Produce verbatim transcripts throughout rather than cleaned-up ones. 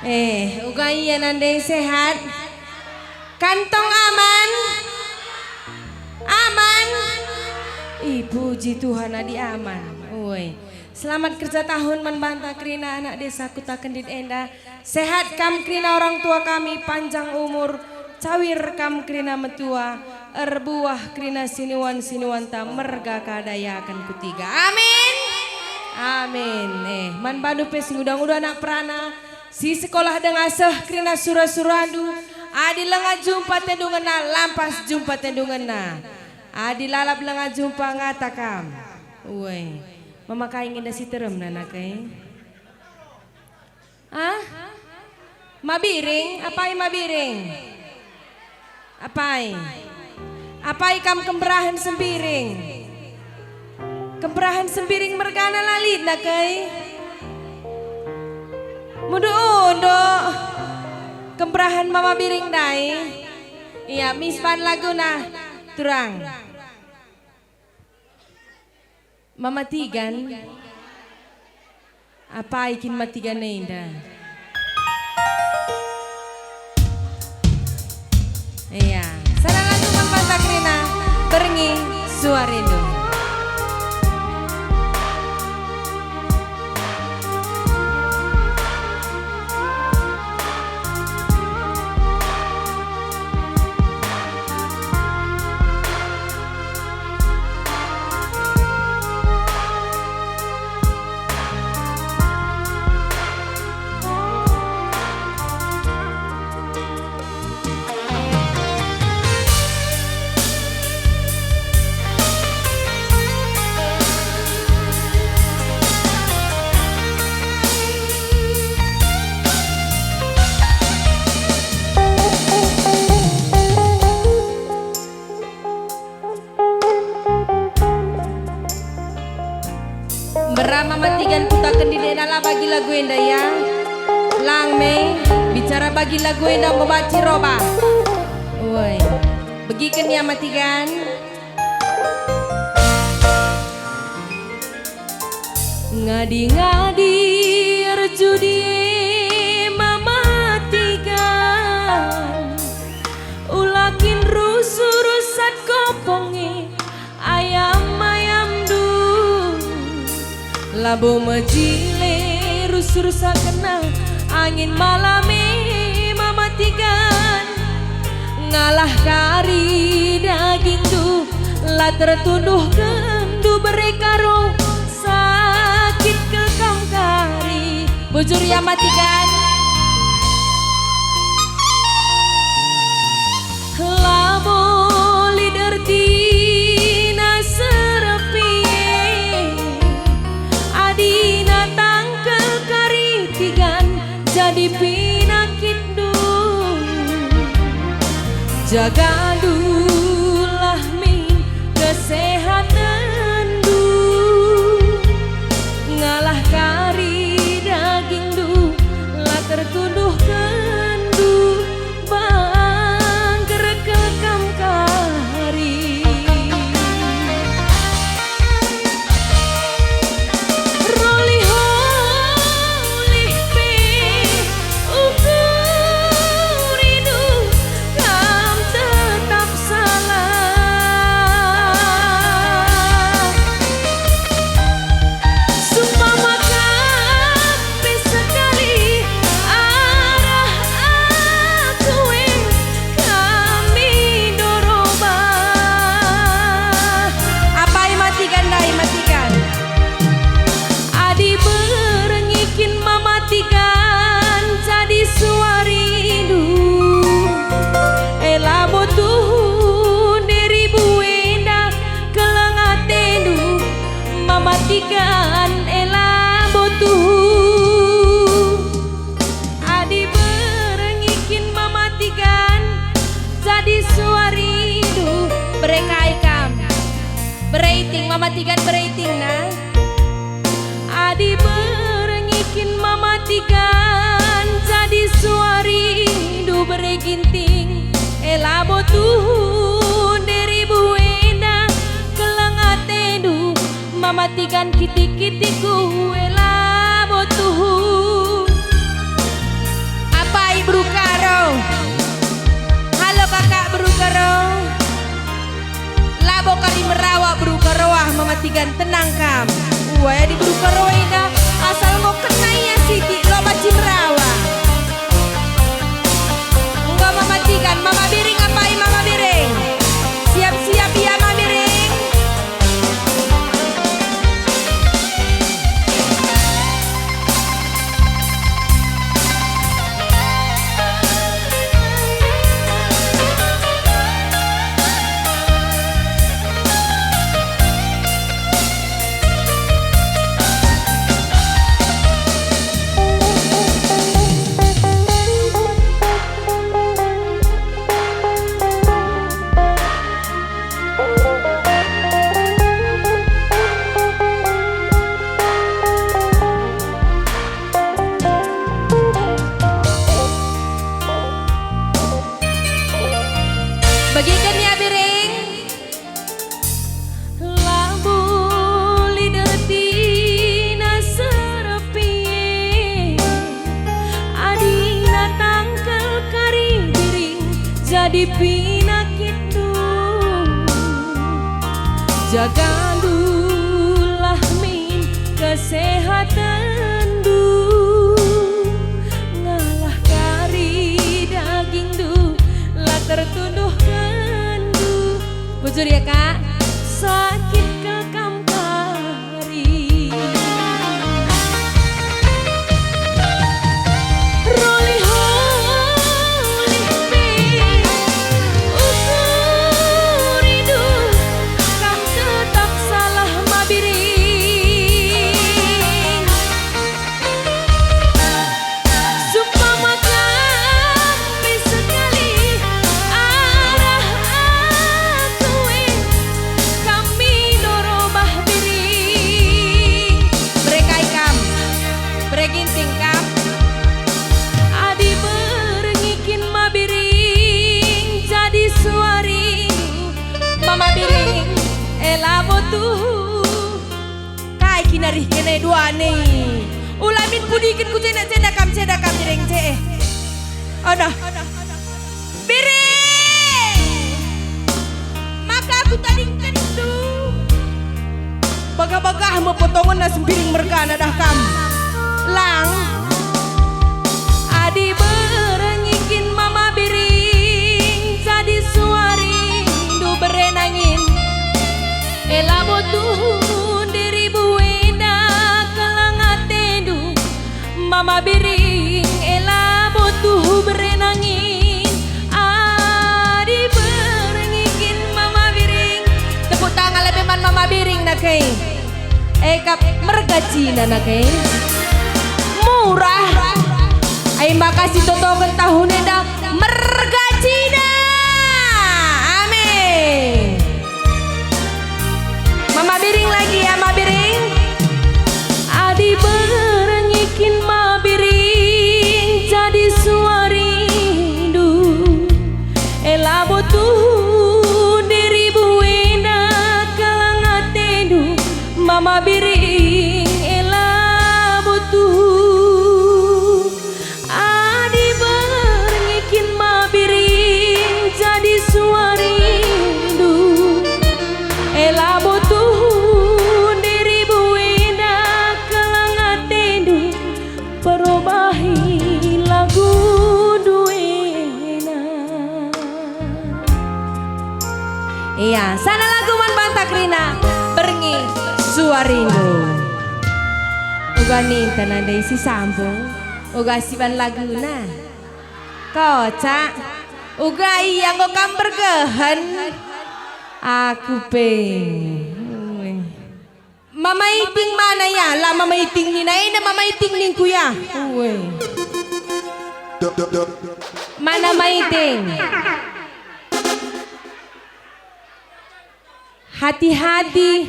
Eh, uga ia nande sehat? Kantong aman? Aman? Ih, puji Tuhan adi aman. Woi. Selamat kerja tahun man banta kerina anak desa Kuta Kendit enda. Sehat kam kerina orang tua kami, panjang umur, cawir kam kerina metua, erbuah kerina sinuan-sinuanta merga ka dayaken kutiga. Amin. Amin. Eh, man bandu pe si nguda-nguda anak perana, si sekolah denga seh kerina sura-surandu, adi langa jumpa tendungenna, lampas jumpa tendungenna. Adi lalap langa jumpa ngata kam. Uai, mama kai nginda si terem nana kai? Ah? Mabiring? Apai mabiring? Apai? Apai kam kemberahen sembiring? Kemberahen sembiring mergana lalina kai? Mundu unduk. Kemberahen mama biring ndai. Ia, misban laguna. Turang. Mama Tigan. Apai kin Mama Tigan enda? Iya, salah lagu man banta kerina, Berngi Suarindu. Mberama Mama Tigan kutaken didena la bagi lagu enda, ya. Lang me, bicara bagi lagu enda enggo banci roba. Woi, begiken ya Mama Tigan. Ngadi-ngadi erjudi Mama Tigan. Ula kin rusu-rusat kopongi ayam-ayamndu. Labo mejile rusu-rusakenna angin malame Mama Tigan. Ngalah kari dagingndu, la tertunduhkenndu bere karo sakit kal kam kari. Bujur ya Mama Tigan. Labo lit ertina serpie, adina tangkel kari Tigan jadi pinakitndu. Jagandulah min kesehatenndu. Ngalah kari dagingndu, la tertunduhkenndu bangger kal kam kari. Roli-holi pe ukur iduh kam tetap salah. Seumpama kam pe sekali arah aku e kami ndorobah. Apai Mama Tigan ndai, Mama Tigan? Adi berngi kin Mama Tigan jadi suarindu, e labo tuhu nde ribu enda keleng atendu, Mama Tigan, e labo tuhu. Adi berngi kin Mama Tigan jadi suarindu, bere kai kam. Bere iting, Mama Tigan bere itingna. Adi berngi kin Mama Tigan jadi suarindu bere ginting, e labo tuhu nde ribu enda keleng atendu, Mama Tigan kitik-kitikku, e labo tuhu. Beru Karo. Halo kakak Beru Karo. Labo kari merawa Beru Karo ah, Mama Tigan, tenang kam. Uai, adi Beru Karo enda asal enggo kena ia sitik, lo banci merawa. Enggo Mama Tigan, Mama Biring apai Mama Biring? Siap-siap ia Mama Biring. Begiken ia Biring. Labo lit ertina serpi e, adina tangkel kari Biring jadi pinakitndu. Jagandulah min kesehatenndu, ngalah kari dagingndu la tertunduhkenndu. Bujur ya, Kak? Sakit kal kam kari. Rolih-olih pe ukuridu, kam tetap salah Mabiring. Sumpama kam pe sekali arah aku e, kami ndorobah Biring. Bere kai kam? Bere Ginting kam? Adi berngi kin Mabiring jadi suari, Mama Biring, e labo tuhu. Kai kin arih kene dua ni? Ula min kudiken ku ceda-ceda kam, ceda kam Biring ce. Odoh. Biring! Maka kutadingkenndu. Bagah-bagah me potongenna Sembiring mergana dah kam. Lang. Adi berngi kin Mama Biring jadi suarindu bere nangin. E labo tuhu ndiribu enda kelang atendu, Mama Biring, e labo tuhu bere nangin. Adi berngi kin Mama Biring. Tepuk tangan lebe man Mama Biring nake. E kap mergacina nake. Murah. Ai maka si totoken tahun enda mergacina. Amin. Mama Biring lagi ya, Mama Biring. Adi berngi kin Mama Biring jadi suarindu. E labo tuhu ndiribu enda kelang atendu, Mama Biring, e labo tuhu. Adi berngi kin Mama Biring jadi suarindu, e labo tuhu ndiribu enda kelang atendu, perobahi lagundu ena. Iya, sana lagu man banta kerina, Berngi Suarindu. Uga ninta nande isi sambung. Uga siban laguna. Kocak. Uga ia enggo kam bergehen. Aku pe. Mama Iting mana ya? La Mama Iting nina enda Mama Iting ningku ya. Ue. Mana Mama Iting? Hati-hati,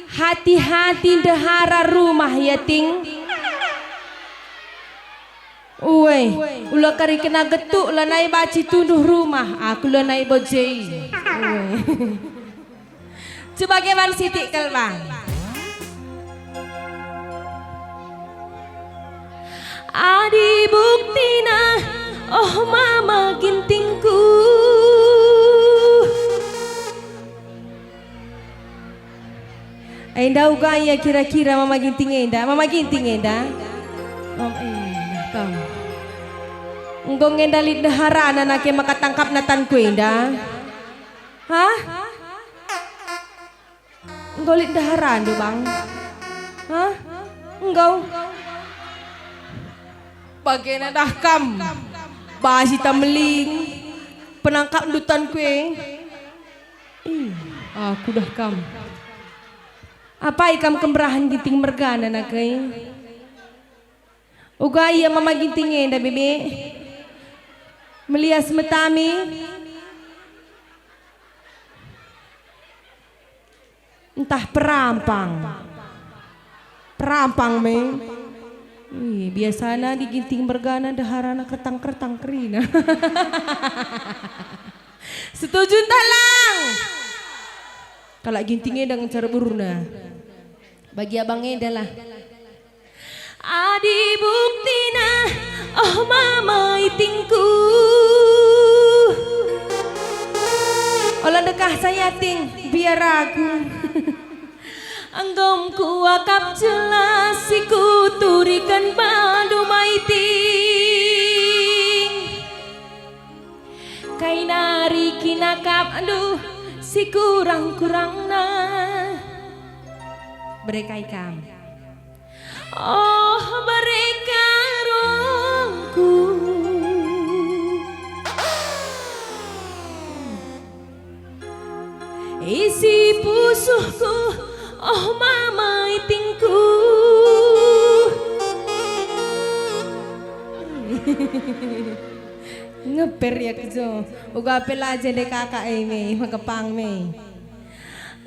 hati-hati ndehara rumah ya, Ting. Ue, ula kari kena getuk lanai banci tunduh rumah, aku lanai bojei. Ue. Cuba keman sitik kal, Bang. Adi buktina Oh Mama Gintingku. Enda uga ia kira-kira Mama Ginting enda, Mama Ginting enda. Mam, eh, nah kam. Enggo nge enda lit ndeharana nake maka tangkapna tanku enda? Hah? Enggo lit ndeharandu, Bang? Hah? Enggo. Bagena dah kam. Basi ta meling. Penangkapndu tanku e. Ih, aku dah kam. Apai kam kemberahen Ginting mergana nake? Uga ia Mama Ginting enda, Bebe. Melias metami. Ntah perampang. Perampang me. Ih, biasana adi Ginting mergana ndeharana kertang-kertang kerina. Setuju ntah lang? Kalak Ginting enda ngencar burna. Bagi abang enda lah. Adi buktina, oh Mama Itingku. Ola ndekah saya ting, biar aku. Enggo kuakap jelas si kuturiken bandu, Mama Iting. Kai nari kinakapndu si kurang-kurangna? Bere kai kam. Oh, bere karongku. Isi pusuhku, oh Mama Itingku. Ngeper ia kejo, uga pe la jende kakak e me, maka pang me.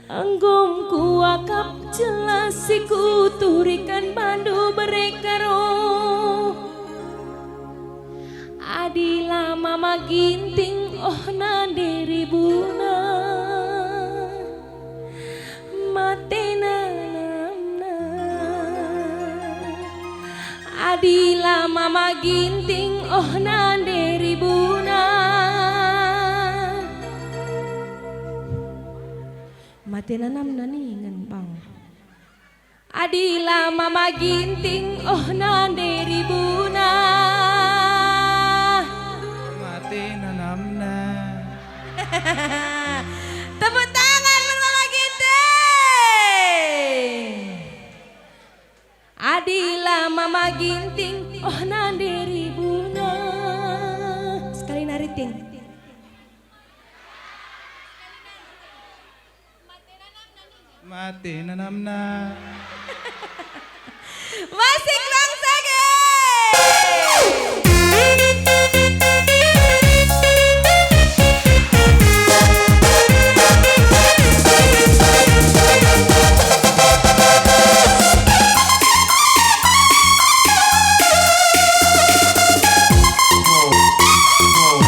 Enggo kuakap jelas si kuturiken bandu bere karo. Adi la Mama Ginting, oh nande ribuna. Mate nanamna. Adi la Mama Ginting, oh nande ribuna. Mate nanamna ningen, Bang. Adi la Mama Ginting, oh nande ribuna. Mate nanamna. Tepuk tangan buat Mama Ginting. Adi la Mama Ginting, oh nande ribuna. Sekali nari, Ting. Mate nanamna. Masik bangsa ge.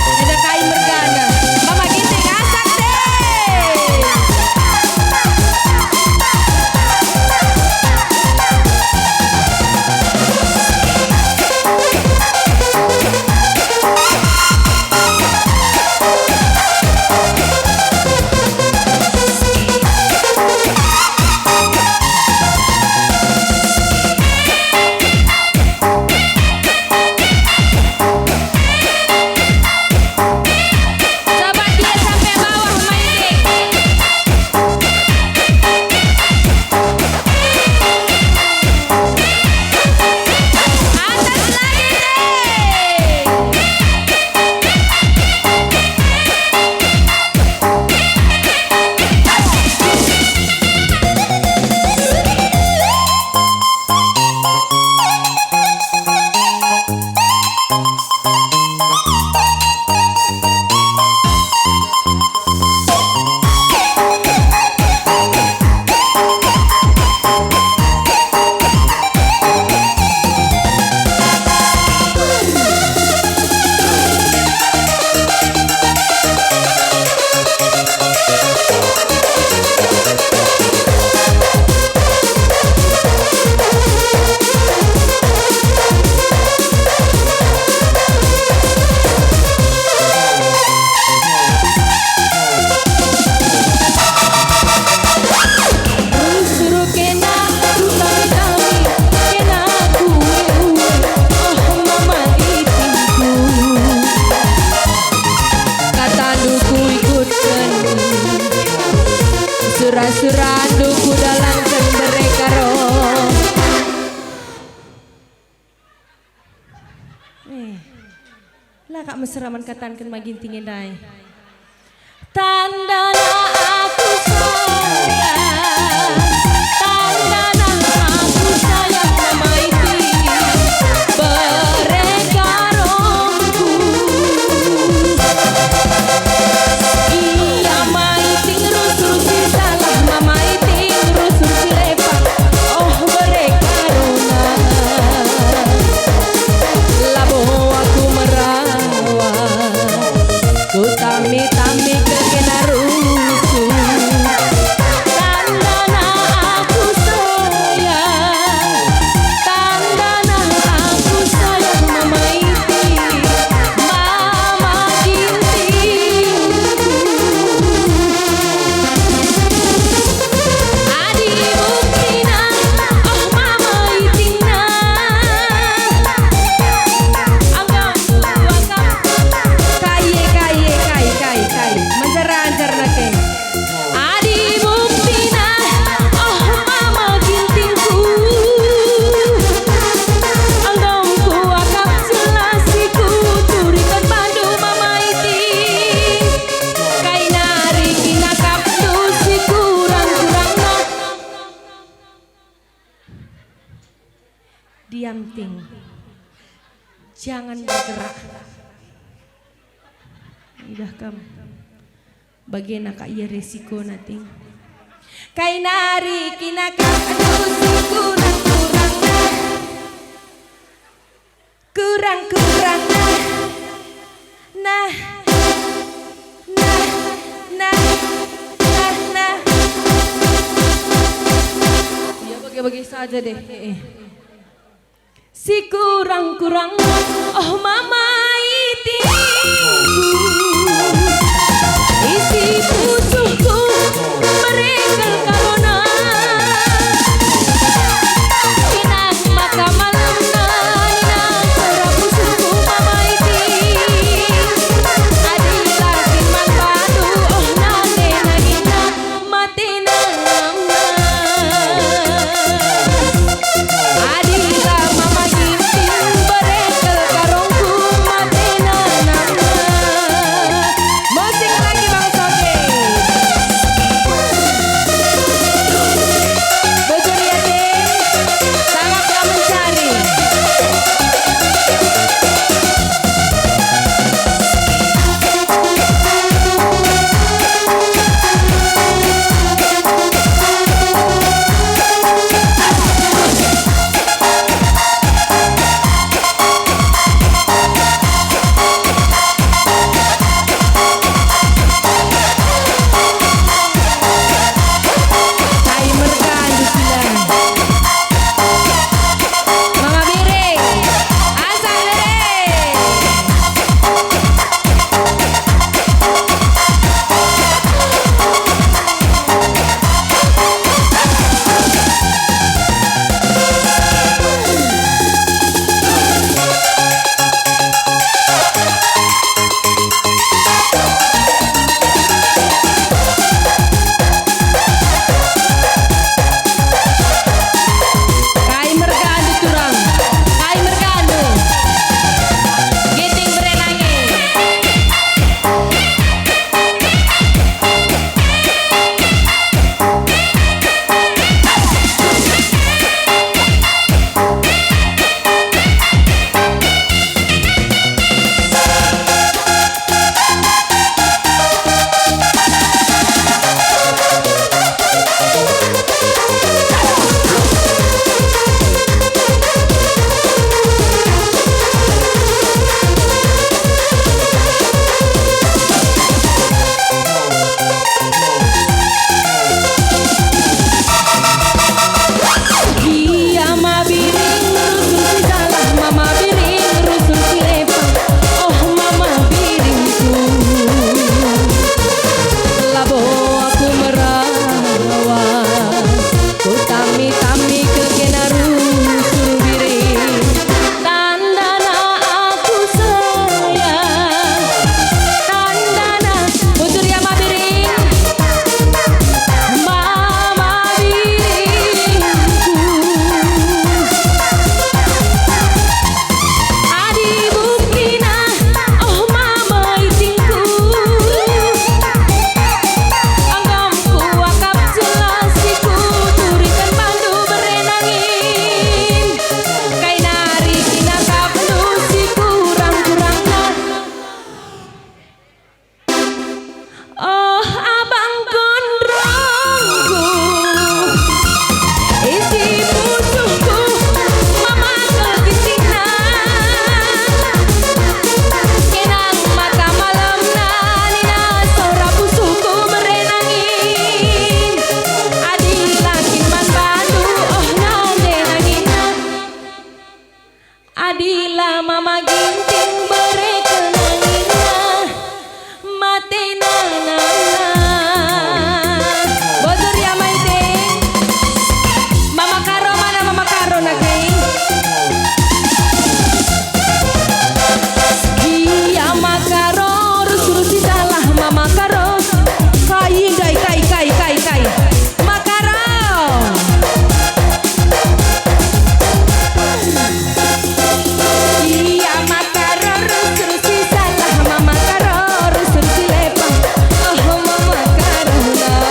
Enda kai mergana. Mama Ginting, asak deh. Kak mesera man katanken Mama Ginting ndai. Tandana aku sayang, tandana aku sayang Mama Iti, bere karongku. Ia Mama Iti rusur si salah, Mama Iti rusur si lepah, oh bere karona. Labo aku merawa, ku tami-tami kekena rusur. Tandana aku sayang, tandana aku sayang Mama Iti, Mama Gintingku. Adi buktina, oh Mama Itina. Anggapku akap. Kai, kai, kai, kai, kai. Manjar-anjar nake. Adi buktina, oh Mama Gintingku. Anggapku akap jelas si kuturiken bandu Mama Iti. Kai nari kinakapndu si kurang-kurangna. Diam, Ting. Jangan bergerak. Idah kam. Bagena kak ia resikona, Ting. Kai nari kinakapndu si kurang-kurangna. Kurang-kurang nah. Nah. Nah. Nah. Nah. Nah. Ya, bage-bage saja deh. Eh, eh. Si kurang-kurang, oh Mama Itingku. Isi pusuhku, bere karona. Inang maka malemna, inang sora pusuhku Mama Iti. Adila kin man bandu, oh nage-nagena, matena namna. Adila Mama Ginting, bere karongku, matena namna. Musik lagi Bang Soge. Mama Ginting bere kenanginna, mate nanana. Bujur ya, Maite. Mama Karo, mana Mama Karo nake? Gia Mama Karo, rus-rus si salah Mama Karo. Kai ndai, kai, kai, kai, kai. Mama Karo. Ia Mama Karo, rus-rus si salah Mama Karo, rus-rus si lepah. Oh, Mama Karo, nah.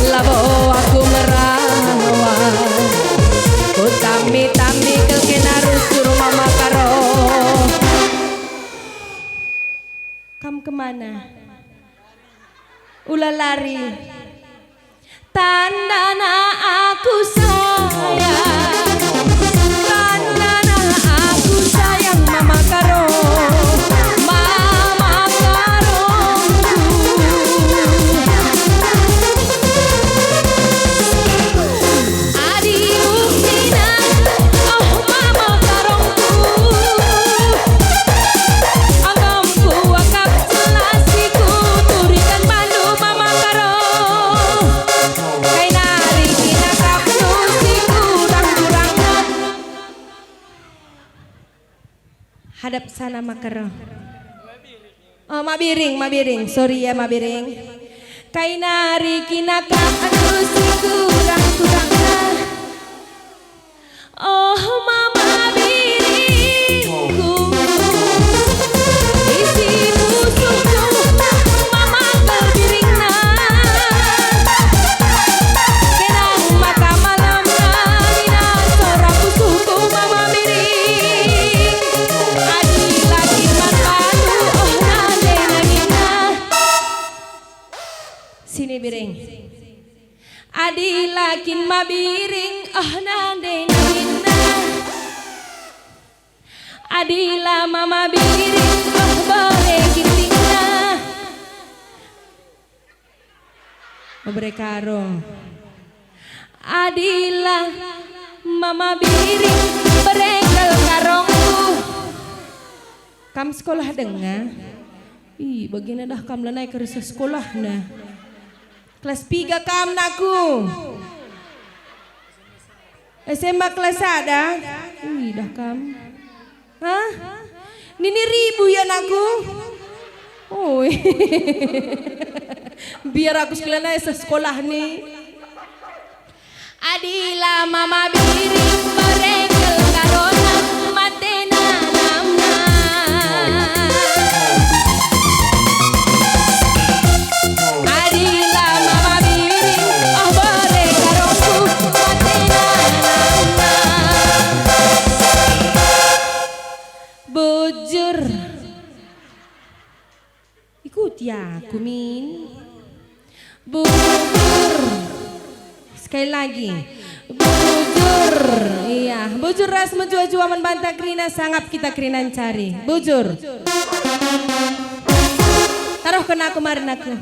Labo aku merawa. Ku tami-tami kal kena rusur Mama Karo. Kam kemana? Ula lari. Tandana aku sayang, tandana aku sayang Mama Karo, Mama Karongku. Adi buktina, oh Mama Karongku, enggo kuakap jelas si kuturiken bandu Mama Karo. Kai nari kinakapndu si kurang-kurangna. Hadap sana Mama Karo. Oh, Mak Biring, Mak Biring. Sorry ya, Mak Biring. Kai nari kinakapndu si kurang-kurangna. Oh, Mama Biringku, isi pusuhku, Mama kal biringna. Kenang maka malamna nina sora pusuhku, Mama Biring. Adi la kin man bandu, oh, nande nanginna. Sini, Biring. Adi la kin Mak Biring, oh, nande nanginna. Adi la Mama Biring, oh, bere Gintingna. Oh, bere Karo. Adi la Mama Biring, bere kal Karongku. Kam sekolah denga? Ih, bagina dah kam lanai kersa sekolahna. Kelas piga kam, nakku? S M A kelas sada? Ih, dah kam. Hah? Nini ribu ya, nakku? Oi. Biar aku sekalian aja sekolah nih. Adi la Mama Biring, bere kal Karona, mate nanamna. Adi la Mama Biring, oh, bere Karongku, mate nanamna. Bujur. Ikuti aku, min. Bujur. Sekali lagi. Bujur. Iya, bujur ras mejuah-juah man banta kerina, sangap kita kerina ncari. Bujur. Taruhken aku, mari aku.